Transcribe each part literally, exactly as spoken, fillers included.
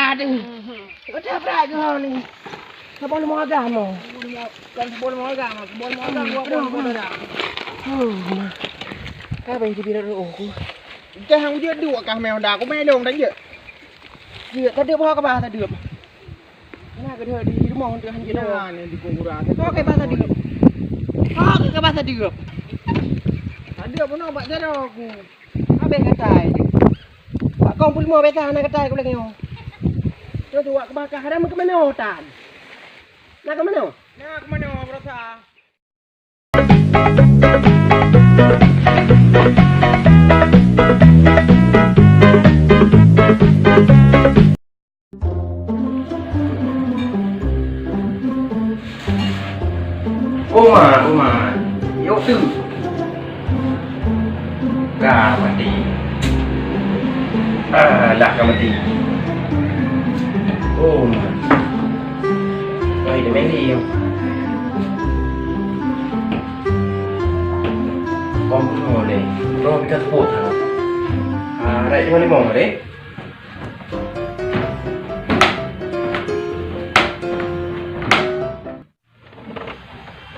Aduh. Udah brat keu ho ni. Saboh leumo agam mo. Kan saboh leumo agam, saboh leumo agam, dua puluh leumo agam. Hmm. Ka bèk jibirot ruoh ku. Dah hang jeuet duek kah mé Honda, ku mé lôn dah jeuet. Jeuet tadeup ho ka bah tadeup. Nah, ka di rumoh tu han jeuet. Nah, ni di kubu rasa. Ho ka bah tadeup. Ho ka bah tadeup. Tadeup pun bak jaroe ku. Habéh katai. Bak kong peuleumah biasa hana katai ku lagèe nyoe. Nyoe tu wak keubakah, hana meukeumanoe tan. Na keumanoe? Na keumanoe, beurasa. Oma, Oma, yok tu. Ka mati. Ah, lah ka mati. Oma. Ai, dia mati. Kong peunoh lé. Roh kita sebut. Ah, rai cuma limong deh.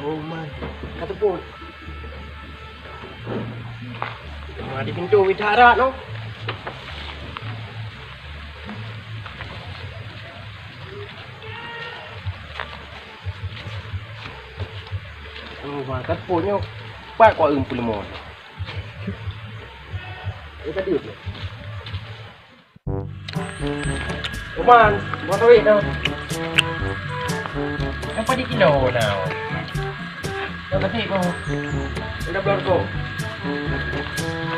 Oh man, ka teupot. Wah, di pintoe wit harat noh. Oh man, ka teupot nyoe. Pat kuat eumpul limong. Ini tadi tu. Uman, buat kawin tu. Apa di kilo now? Dah kasih kau. Dah belum kau.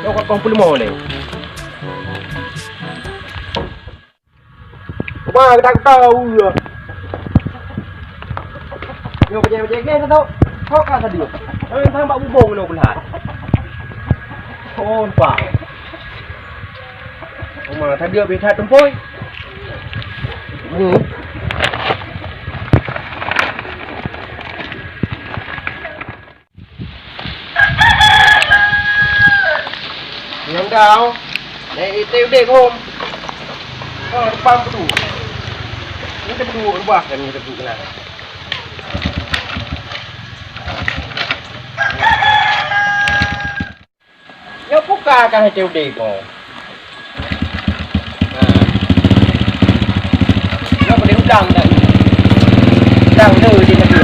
Kau kau puluh mau ni. Uman, kita tahu ya. Nyoe bajèe-bajèe gèh teuh. Hok ka sadeue. Eh, tambah bubong nyoe keulah. Oh, nampak. Oma, sadeue bit that tumpôi. Hmm. Nyang dau, naik ite udeh hom. Oh, depan betul. Ini betul, rubah kan, ini betul kena. Nyoe buka kah ite udeh ko. Nah. Nyoe boleh udang dah ni. Udang le di negeri.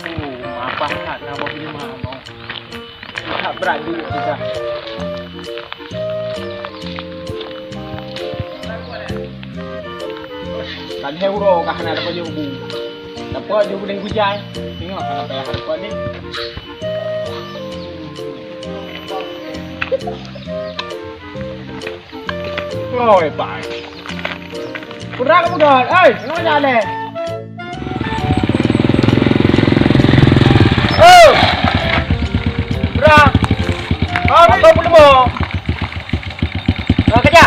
Oh, mapah that na boh lima mo. That brat jeuet teuga. Ka lhèe uroe ka hana dapat jeuet bu. Dapat jeuet bu dan gujai. Tengok hana payah dapat ni. Oi, pai. Kurang mudah. Oi, ngono aja leh. Oh. Kurang. Oh, ni kau belum. Oh, kerja.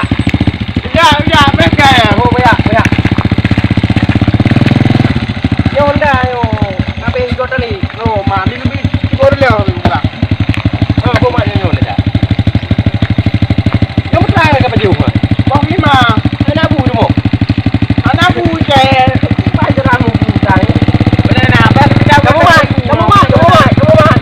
Kerja, kerja. Best guy. Oh, banyak, banyak. Yo, Honda, yo. Habis kau tadi. Oh, mami lebih. Baru dia orang. Oh, apa maknanya ni dah? Yang betul ke baju? Bang Bima. Anak bu tu. Anak bu je. Pai je kamu bu tai. Benar nak apa? Kamu mat, kamu mat, kamu mat, kamu mat.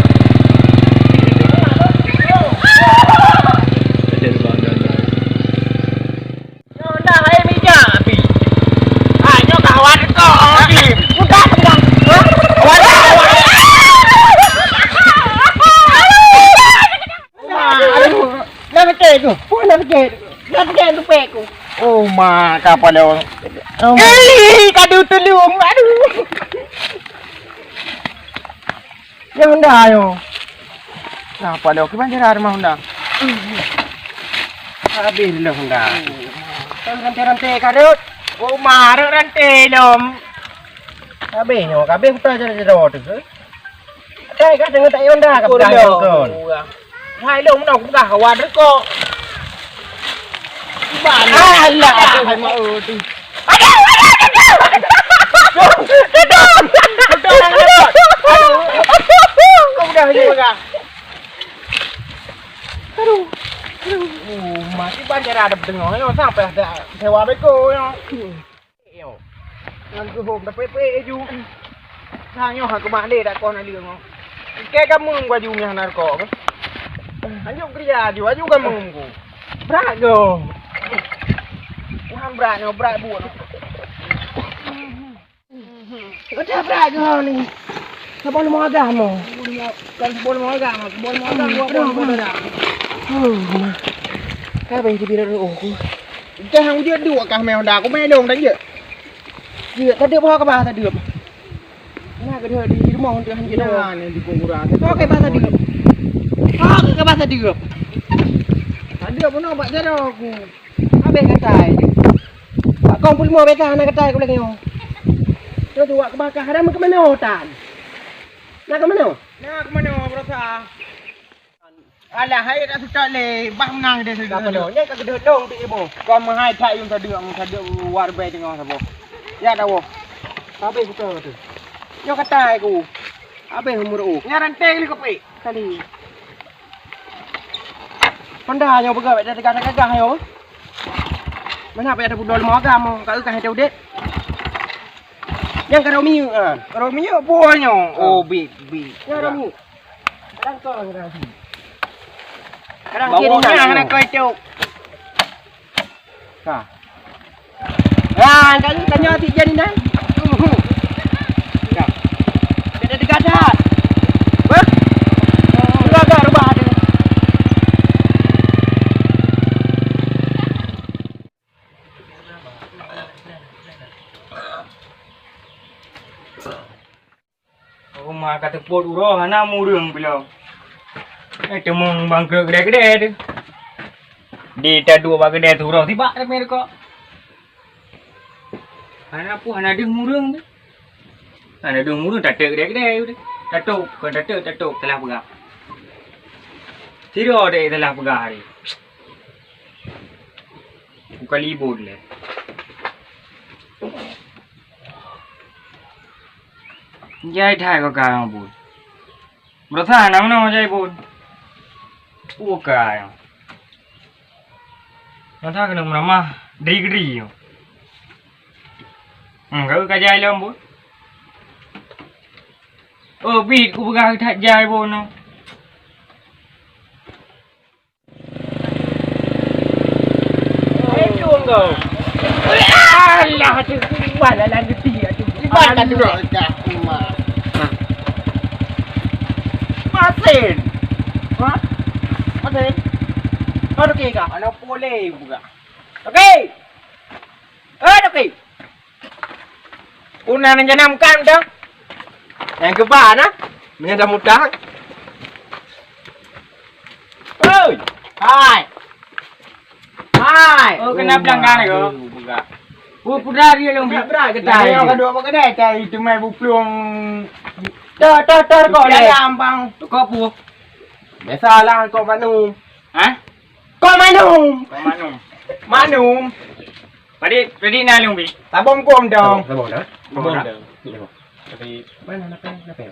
Nyoe dah hai mija api. Ah, nyoe ka hawa teuka api. Mudah, mudah. Hah? Hawa teuka, hawa. Aduh. Nak pekek tu. Pun nak pekek. Nak pekek tu pek ku. Oh, ma, ka apa dah? Oh. Eh, kadu tulung. Aduh. Nyang Honda nyoe. Nah, padahai kiban cara rumah Honda. Habis lom Honda. Kan rantai-rantai karut. Oh, marek rantai lom. Habis nyoe, habis utai cara-cara tu. Dai ka dengan tak Honda ka pegang kon. Hai lom nak pegang kawan rekok. Alah, hai mak tu. Aduh, aduh, aduh, aduh. Kan cara ada beuteunoh nyoe sampai ada sewa beko nyoe. Nyoe. Ngon keuhom tapé-pé ju. Sang nyoe ha keumah lé dak kon lé nyoe. Keu gameum baju nyang narkok. Anjuk kerja aju, aju gameum ku. Brat go. Tuhan brat nyoe, brat buet. Kata brat go ni. Sabon mau agam mo. Kan sabon mau agam, sabon mau agam buat buat dah. Ka bai di bira oh ku. Dah hang jeuet duek kah meh honda, aku meh dong dah jeuet. Jeuet tadeup ho ka bah tadeup. Na ka di rumoh untuk han jeuet. Nah, ni di kuburan. Ho ka bah tadeup. Ho ka bah tadeup. Tadeup pun bak jaroe aku. Habéh katai. Bak kong peuleumah beka hana katai ku lagèe nyoe. Nyoe tu wak keubaka hana meukeumanoe tan. Na keumanoe? Na keumanoe beurasa. Alah, hai dak seutôt lé, bah meunang deh. Ka peunong, nyan ka geudeuh long di iboh. Kau meuhai that yum sadeuk, sadeuk war bai teungoh saboh. Ya dawoh. Habéh beutôi tu. Nyoe katai ku. Habéh umur uh. Nyan ranté lé keupeue. Kali. Honda nyoe peugah bèk teuka gagah nyoe. Mana bèk ada budol mau agam, ka eukah teu udép. Nyang ka Romeo ah. Romeo buah nyoe. Oh, bit, bit. Nyang Romeo. Kadang kau kadang sini. Kadang kiri nang. Hana kau cok. Ka. Ah, kan kan nyoe ti jadi nang. Uhu. Ka. Kita dekat dah. Bah. Sudah agak rubah ada. Uma ka teupot uroe hana mureueng bilong. Eh, teumong bangkrot keudè-keudè teuh. Di taduek bak keudè teuh uroe tibak ramè rukok. Hana peue, hana deuh mureueng teuh. Hana deuh mureueng, tateuk keudè-keudè teuh. Tatok, kon tateuk, tatok, salah peugah. Sidroe deh salah peugah hari. Bukan libur lé. Jai that kau ka bun. Beurasa na meunoe jai bun. Bukan. Mata keuneuk meuramah dri-dri. Hmm, kau ka jai lom bun. Oh, bit ku peugah that jai bun. Hai, Jung, kau. Alah, tu siban dalam geti, tu. Siban dah tu. Masin. Ha? Masin. Kau okey kah? Anak boleh buka. Okey. Eh, okey. Una nang janam kan dah. Yang keba na. Meunyo dah mutang. Oi. Hai. Hai. Oh, kena pelanggar ko. Buka. Oh, pudar dia long. Berat, berat kita. Yang kedua apa kedai cari tu mai buplueng. Tor, tor, tor kau leh. Dalam bang. Kau pu. Biasalah kau manum. Hah? Kau manum. Kau manum. Manum. Padi, padi na long bi. Tabong kom dong. Tabong dah. Tabong dah. Tapi mana nak nak.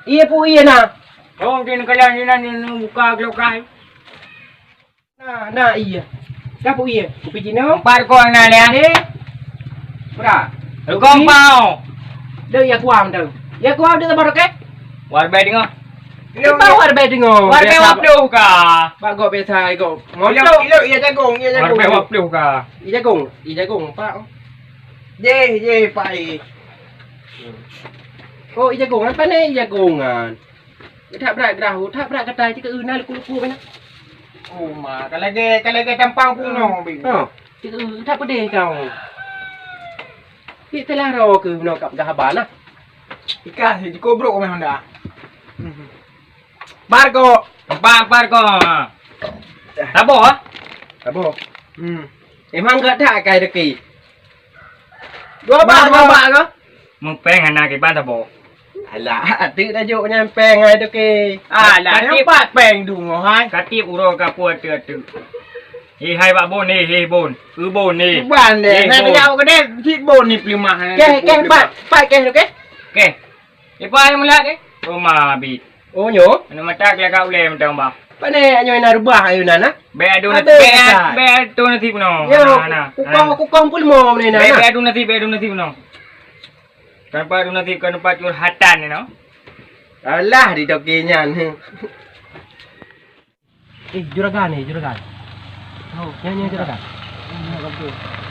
Iya pu iya na. Oh, dia nak jalan ni nak buka gelokai. Nah, nah, iya. Dah pu iya. Kupi Cina. Empat kong na leh. Eh. Pura. Kong pau. Dah ya kuam dah. Ya kuam dah sabar okey. War bai dengoh. Kita war bai dengoh. War bai wapluh ka. Pak go biasa go. Ilo, ilo, iya jagung, iya jagung. War bai wapluh ka. Iya jagung, iya jagung, Pak. Jeh, jeh, Pak. Oh, iya jagung, apa ni iya jagungan? That brat gerah, that brat katai cit keu na luku-luku keunan. Oh ma, ka lagèe, ka lagèe tampang punoe, Bing. Ha, cit keu that peudeh kau. Cit teulah ro keu bunoe kap gah haba nah. Ikan si jikobrok meh honda. Bar ko. Empat, empat ko. Tabo ah? Tabo. Hmm. Emang gak that kai deki. Dua bak, dua bak ke? Meupeng hana kiban tabo. Alah, ateuk tajok nyan peng hai tu ke. Alah, nyan pat peng dungoh hai. Katiep uroe ka peue ateuk-ateuk. Hei hai bak bon, hei, hei bon. Eu bon, hei. Kiban deh. Hei, nah, bon. Tajak kedai, cit bon ni pelimah. Keh, keh, pat, pat keh tu keh. Keh. Ipa yang melihat eh? Rumah abit. Oh, nyoe? Aneuk mata keulakak ulèe mantong, bah. Pane nyoe na reubah ayeuna na? Bèk adu nasib, bèk, bèk adu nasib keunoe. Nyoe, na, na, kukong, na. Kukong peuleumô meunan na. Bèk, bèk adu nasib, bèk adu nasib keunoe. Kan pat adu nasib, kan pat curhatan keunoe. Alah, di toke nyan. Eh, juragan ni, juragan. Oh, nyan, nyan, juragan.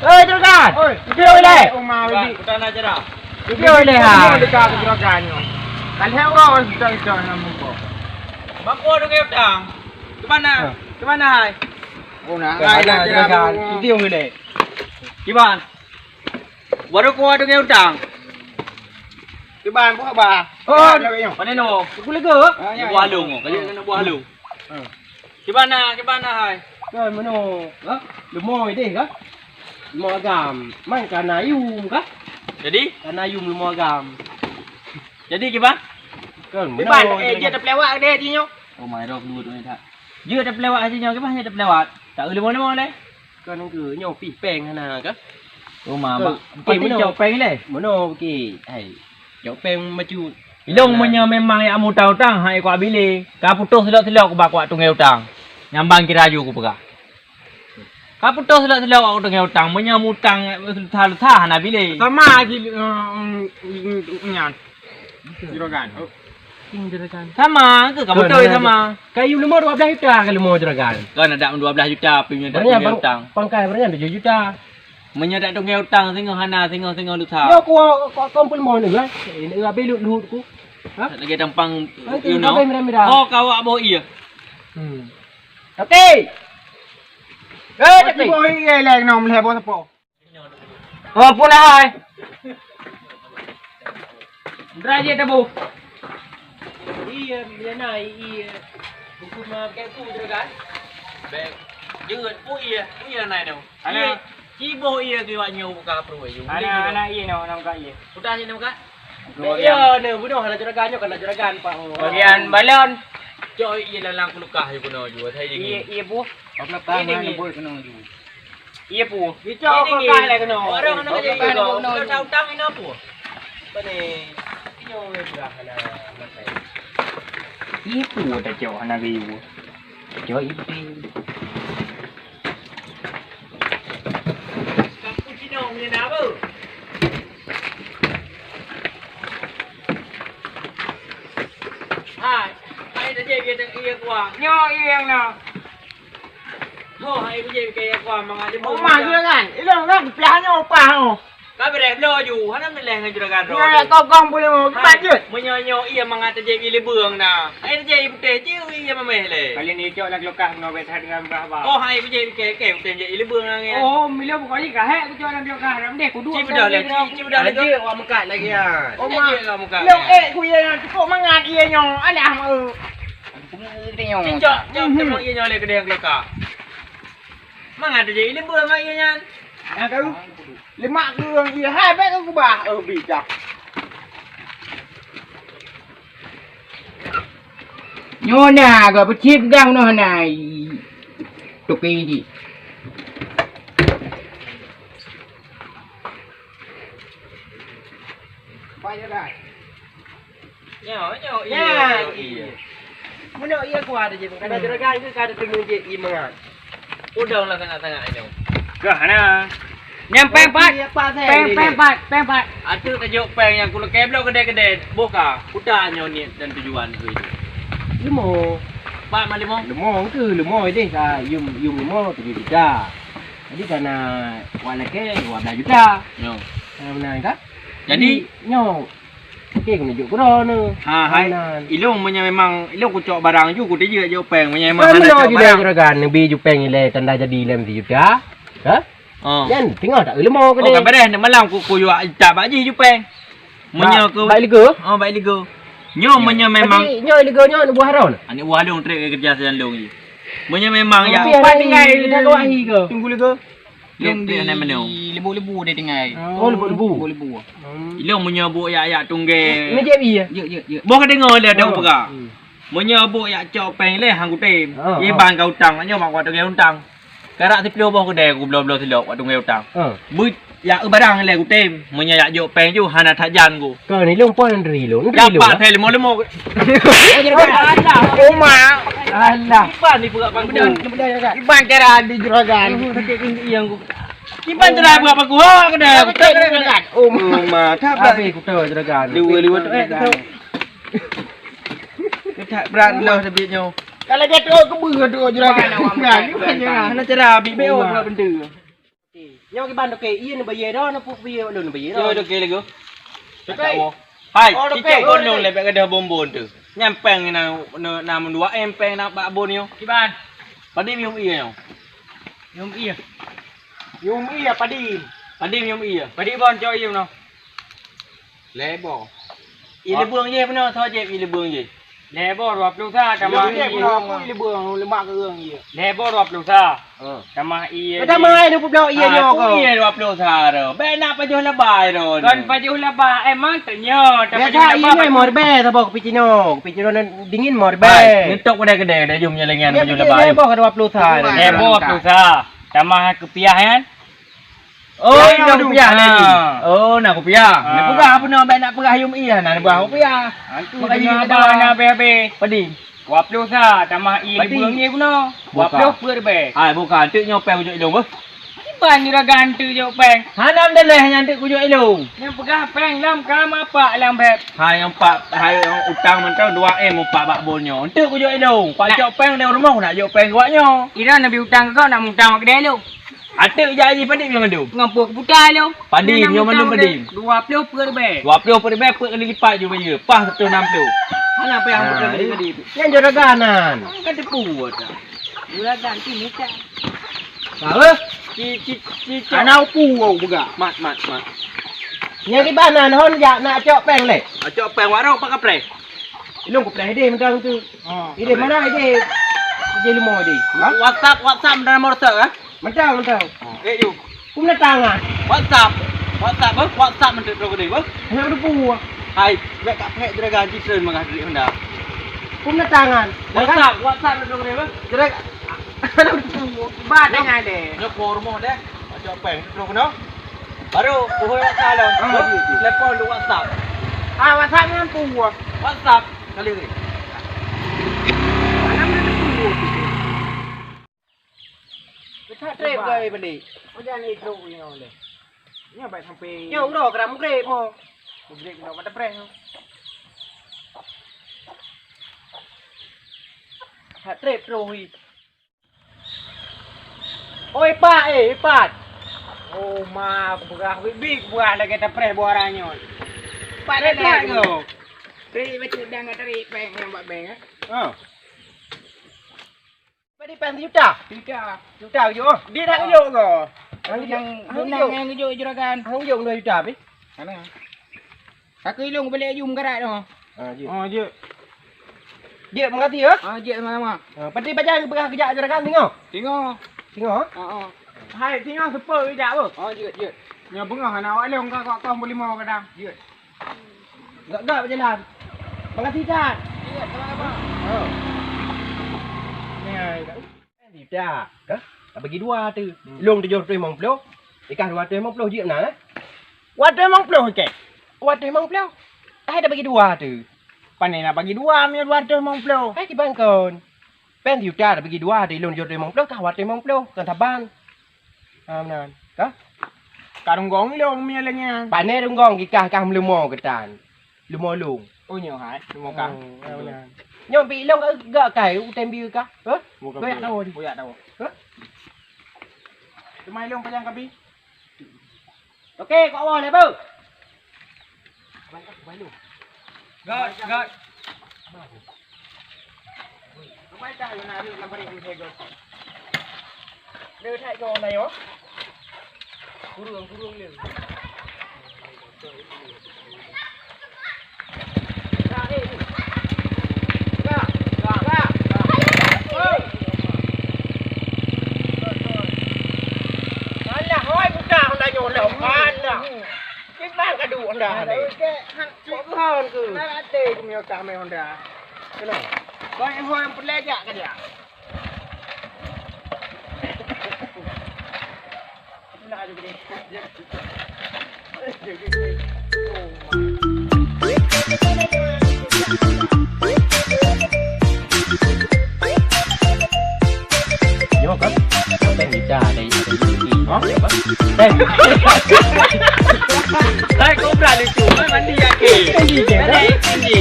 Eh, juragan! Oi, piye ulèe? Oma, Bibi. Bukan aja dah. Piye ulèe, ha? Dekat juragan nyoe. Kan hai orang kita, kita nak muka. Bang, kau ada utang. Ke mana? Ha. Ke mana, hai? Oh, nak. Hai, hai, juragan. Piye ulèe? Kiban? Baru kau ada utang. Kiban, buah bah. Oh, mana no? Aku lega. Buah lung, kau kena buah lung. Ha. Kiban na, kiban na hai. Kan meunoe, ha? Leumô idéh ka? Leumô agam. Man ka na yum ka? Jadi? Ka na yum leumô agam. Jadi kiban? Kan kiban, meunoe, eh, jeuet tapeuliwat deh di nyoe. Oh my rock dua tu ni tak. Jeuet tapeuliwat di nyoe, kiban jeuet tapeuliwat. Tak leumô-leumô leh. Kan nyoe pih péng hana ka? Oh ma, bak, eh, pati meunoe. Cok péng leh. Meunoe bukit. Hai. Cok péng macut. Ilong meunyoe memang jak mutang-utang, hai kuak bilé. Ka putôh silok-silok kuba kuak tunggée utang. Nyambang kira aju kupeugah. Ka putôh silok-silok kuak tunggée utang. Meunyoe mutang lusa-lusa hana bilé. Sama ji, eh, nyan. Juragan. Oh. Sama, ke kamu tahu sama? Kayu leumo dua belas juta ka leumo juragan. Kan ada dua belas juta, tapi nyoe tak tunggée utang. Pangkai barang tujuh juta. Meunyoe tak tunggée utang, singoh hana, singoh, singoh lusa. Yo, ku, ku, ku pun mau ni, kan? Ini habis lut, lut ku. Ha? Lagi tampang, you know. Oh, kawak boh iya. Hmm. Tapi. Eh, tapi boh iya, lek nom leh boh sepo. Oh, pun dah hai. Dra je tabu. Iya, iya na, iya. Buku ma ke ku juragan. Bek. Jeuet pu iya, pu iya nai no. Ana. Iya, ciboh iya ki wak nyoe buka pruwe. Ana, ana iya no, nama ka iya. Udah je nama ka? Iya, ne bunoe hana juragan nyoe kana juragan pak. Bagian balon. Cok iya lalang kulukah je kuno ju. Saya dingin. Iya, iya bu. Apa tak mana buat kuno ju. Iya pu. Icok ko kah lé keunoe. Orang kena jadi keunoe. Kena utang ina pu. Pane? Inyo weh beurah hana makai. Iya pu tacok hana geuyu. Tacok ipi. Kampung Cina punya nama? Hai, hai dah jadi dia kuah. Nyo iya yang na. Ho, hai bujé keu aku mangat limong. Omah juragan, ilong kan piah nyoe upah oh. Ka beureh bloe ju, hana meuleh ngon juragan droe. Nyoe kau gong boleh mau kibat jeuet. Meunyoe nyoe iya mangat tajép ie libeung na. Ai tajép ie putéh, ci ie mameh lé. Kali ni cok lam lokah ngon bet that dengan bah bah. Oh, hai bujé ke ke putéh jép ie libeung na ngieng. Oh, milo pokok ni kahek ku cok lam lokah ram deh kudu. Ci beudôh lé, ci beudôh lé. Aja awak meukat lagi ya. Omah. Lông ék ku ye cukup mangat ye nyoe. Alah meu. Cicok, cok, cok, iya nyoe lé keudeh keulaka. Mangat tajép ie libeung ngon iya nyan. Nah, tahu. Lemak kurang iya, hai, baik aku bah. Oh, bijak. Nyoe na, gak peucit gang noh na. Toke ji. Banyak dah. Nyoe, nyoe, iya, iya. Meunyoe iya kuat aja, kada juragan ke kada teungeut jih iman. Udang lah sangat-sangat nyoe. Kah na. Nyang péng pat. Péng, péng pat, péng pat. Atu tajok péng nyang kulakée bloe keudeh-keudeh. Boh ka. Kuta nyoe niet dan tujuan keu itu. Leumo. Pat ma leumo? Leumo ke, leumo deh ka yum, yum leumo tujuh juta. Jadi kana wak lakée dua belas juta. Nyoe. Kana meunan ka? Jadi nyoe. Oke, keuneuk jok keudroe nyoe. Ha, hai. Ilong meunyoe memang ilong kucok barang ju, kuteujeut jok péng meunyoe memang hana cok barang. Juragan, neubi ju péng ilée tanda jadi lem sijuta. Ha? Oh. Nyan teungoh tak leumo keudeh. Oh, ka beureh, neumalam ku, kuyuak ita bak jih ju péng. Meunyoe ku bak ligo? Oh, bak ligo. Nyoe meunyoe memang. Nyoe ligo nyoe buah ron. Aneuk buah lông trek kerja sinan lông je. Meunyoe memang ya. Tunggu ligo. Lông di lebu-lebu dia tinggai. Oh, lebu-lebu. Lebu-lebu. Ilong meunyoe buk yak-yak tunggée. Ngejep iya. Jek, jek, jek. Boh ka deungoe lé dak peugah. Meunyoe buk yak cok péng lé hang kutem. Iban ka utang, nyoe mak kuat tunggée utang. Karab siplôh boh keudè ku bloe-bloe silop watèe tunggè utang. Ha. Beuet jak eu barang lé kutem. Meunyoe jak jok péng ju hana that jan ku. Kon ilông pon neutri ilông. Neutri ilông. Dapat lah. Hai leumo-leumo. Oma. Alah. Iban ni peurak bang. Iban cara di juragan. Sakit gigi yang ku. Iban cara peurak bang ku. Ha, keudè. Oma. Oma. Habis ku tahu juragan. Dua, dua, dua, dua. Keutak brat loh teubiet nyoe. Kalau dia tu kebun tu juragan. Hana cara bit beo pula benda. Nyoe kiban toke, iya ni bayar dah, na puk bayar lôn bayar dah. Nyoe toke lagu. Toke. Hai, oh, toke. Cicak gunong lebek gadoh bonbon tu. Nyan péng na, na, na meuduwa em péng na bak bon nyoe. Kiban. Padum yum iya nyoe. Yum iya. Yum iya padum. Padum yum iya. Padum bon cok yum noh. Lhèe boh. Ié leubeueng jih peunoh, soe jieb ié leubeueng jih? Lhèe boh dua ploh sa, tamah ié. Ié leubeueng, lemak keu ureueng ié. Lhèe boh dua ploh sa. Tamah ié. Tamah ié dua ploh sa. Aku ié dua ploh sa ro. Bèk nak pajoh labai ro. Kon pajoh labai, emang teunyoe. Biasa ié nyoe meureubèe saboh kupi cino. Kupi cino nan dingin meureubèe. Hai, neutok pada keudè, dah jom nyalengan pajoh labai. Lhèe boh dua ploh sa. Lhèe boh dua ploh sa. Tamah kupiah kan? Oh, na kupiah lagi. Oh, na kupiah. Na peugah apa na, bèk nak peugah yum iya na peugah kupiah. Antu maka dengar abang na habéh-habéh. Padum. Dua ploh sa tamah ié leubeueng ié guna. Dua ploh peuet ribèe. Hai, bukan, anteuk nyoe péng kujok ilông beuh. Iban juragan anteuk jok péng. Hana meudaléh nyan anteuk kujok ilông. Nyang peugah péng lam kam apa lam bèb. Hai, nyang pak, hai, nyang utang mantong dua em upak bak bon nyoe. Anteuk kujok ilông. Pak jok péng dari rumoh nak jok péng geuwak nyoe. Ira nabi utang keu kau nak mutang bak keudè ilông. Ateuk jak jih padum nyang mandum. Ngon peue kuputa lom. Padum nyang mandum padum. Dua ploh peuet ribèe. Dua ploh peuet ribèe peuet kali lipat ju bayeue. Paih seratus enam puluh. Mana payah peuet kali tadi tu? Nyan juragan nan. Kan teupeu dah. Juragan tu mita. Tahu? Ci ci ci. Ana upu wau buka. Mat mat mat. Nyan di bana hon jak nak cok péng lé. Cok péng warok pak kapreh. Ilong kapreh deh mentang tu. Ha. Ideh mana ideh? Ideh limo ideh. Ha? WhatsApp, WhatsApp dan nomor WhatsApp, eh? Mentang, mentang. Eh, yuk. Kum na tangan. WhatsApp. WhatsApp, eh? WhatsApp mentang tu deh, eh? Nak berpu. Hai, nak kat pek juragan Citron mangah duit Honda. Kum na tangan. WhatsApp, WhatsApp mentang tu deh, eh? Juragan. Nak berpu. Ba tengah deh. Nyok rumah deh. Macam apa yang tu kena? Baru, puhôi WhatsApp dah. Ah, iya, iya. Telepon tu WhatsApp. Ah, WhatsApp ni mampu. WhatsApp. Kali ni. Malam ni tunggu. Kita trip ke balik? Macam ni trip punya oleh. Ni baik sampai. Nyo bro, keram grip mo. Grip nak mata preh. Hat trip terus. Oi, Pak, eh, Pat. Oh, ma, aku peugah bit-bit, peugah lagèe tapreh buah ranyot. Pat, eh, Pat, go. Tarik bacut dan tarik peng nyang bak bank, eh. Ha. Bagi peng sejuta? Sejuta. Sejuta kujok, oh. Dia nak kujok ke? Hang kujok. Hang kujok. Hang kujok juragan. Hang kujok dua juta, pi? Mana? Aku ilong balik jum karat tu. Ha, jeuet. Ha, jeuet. Jeuet, makasih, ya. Ha, jeuet sama-sama. Ha, pati pajan peugah kejak juragan, singoh? Singoh. Singoh, ha? Ha, ha. Hai, singoh seupôt kejak, beuh. Ha, jeuet, jeuet. Nyoe beungoh aneuk awak lôn ka kok kong beulimong kadang. Jeuet. Gak-gak berjalan. Makasih, Tan. Jeuet, sama-sama. Ha. Ni, ai, tak. Dah, dah. Dah bagi dua tu. Hmm. Lôn tujoh ratus limong puluh, ikah dua ratus limong puluh jeuet meunan, eh? Dua ratus limong puluh ikah. Dua ratus limong puluh. Hai dah bagi dua tu. Pane nak bagi dua, meunyoe dua ratus limong puluh. Hai kiban kon. Peng sejuta dah bagi dua tu, lôn tujoh ratus limong puluh, kah dua ratus limong puluh. Kon saban. Ha, meunan. Kah? Ka runggong ilong meunyoe lagèe nyan. Pane runggong kikah kah meuleumo keutan. Leumo lôn. Oh, nyoe hai, leumo kah? Oh, ya, beuna. Nyoe bi ilong ka gak kai, u tem bi kah? Hah? Bukan. Goyak tahu ni. Goyak tahu. Hah? Teuma ilong pajan kabi? Oke, kok awal ya, Bu? Abang kah, abang lu. Got, got. Abang kah, lu nak ambil gambar yang saya got. Dia tak kau lah, yo. Kurung, kurung dia. Alah, hoi, budak honda nyoe lom. Alah. Kiban ka duek honda ni. Kok hon ke? Nah, ate ku miyok ka meh honda. Kena. Kau yang hoi yang pelajak ke dia? Nyoe kan? Apa yang kita ada, ada rezeki. Hah? Apa? Hai, kobra lucu. Hai, mandi yakin. Mandi ke? Mandi, mandi.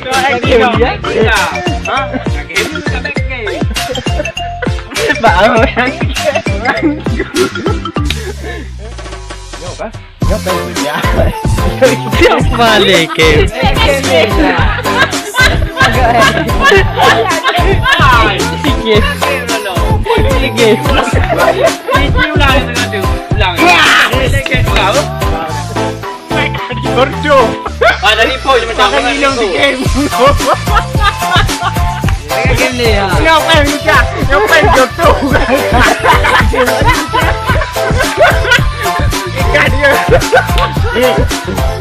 Kau lagi dong, ya? Kobra. Hah? Yakin? Ini tak baik ke? Bak awak. Nyoe kan? Siapa balik ke? Sikit. Sikit. Ulang. Ulang. Borjo. Ah, dari pun macam mana? Game. Game ni ya. Ngapain kita? Ngapain jodoh? Ikan dia.